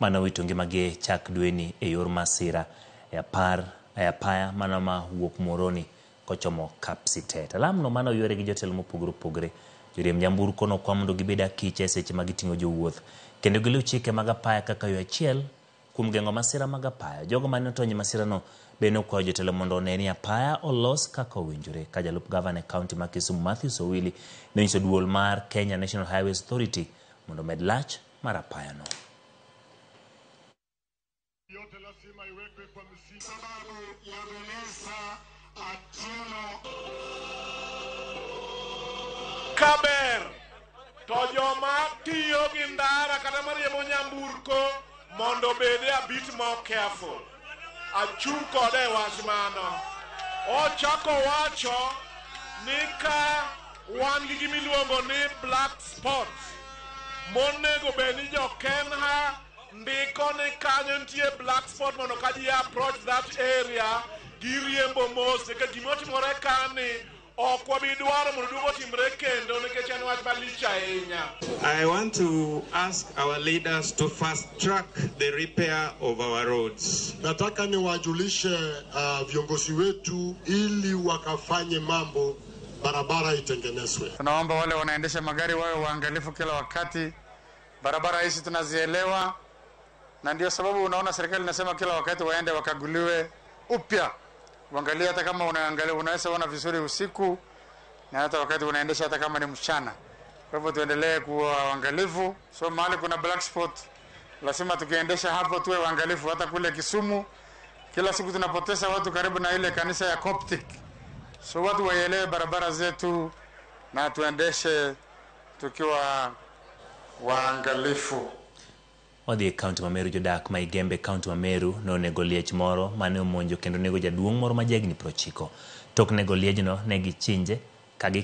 Mane owito ngimagi e chak dweni e yor masira e apar e apaya mana ma wuok Muhoroni kochomo Kapsitet. Alamno mane oywere gi jotelo mopogore opogore. Joriemb nyamburko nokwa mondo gibed akicha e seche ma giting'o jowuoth kendo giluw chike mag apaya kaka yo achiel kuom geng'o masira mag apaya. Jogo mane otony e masirano bende nokwayo jotelo mondo one ni apaya olos kaka owinjore. Ka jalup gavana e kaunti ma Kisumu Mathews Owili nonyiso duol mar Kenya National Highways Authority mondo omed lach mar apayano. Yote lazima iwekwe kwa misingi. Sababu ya Vanessa Atieno. Kaber to joma tiyo gi ndara kata mariembo nyamburko mondo obed a bit more careful. Achung' kode e wach mano. Ochako wacho ni ka wan gi gimiluongo ni black spots monego bed ni jo Kenha ndiko ni kanyo nitie black spot mondo ka ji approach that area giriembo mos nikech gimotimore kani ok wabi dwaro mondo duogo otimre kendo nikech en wach malich ahinya. I want to ask our leaders to fast track the repair of our roads. Nataka niwajulishe viongozi wetu ili wakafanye mambo barabara itengenezwe. Tunaomba wale wanaendesha magari wawe waangalifu kila wakati. Barabara hizi tunazielewa, na ndio sababu unaona serikali inasema kila wakati waende wakaguliwe upya, uangalie hata kama unaangalia, unaweza ona vizuri usiku na hata wakati unaendesha hata kama ni mchana. Kwa hivyo tuendelee kuwa waangalifu. So mahali kuna black spot, lazima tukiendesha hapo tuwe waangalifu. Hata kule Kisumu kila siku tunapoteza watu karibu na ile kanisa ya Coptic. So watu waelewe barabara zetu na tuendeshe tukiwa waangalifu. Wadhi e kaunti ma Meru. Jodak ma Igembe, kaunti ma Meru, nonego liech moro mane omonjo kendo nego jaduong' moro ma jahigni 90. Tok nego liejno ne gichinje ka gi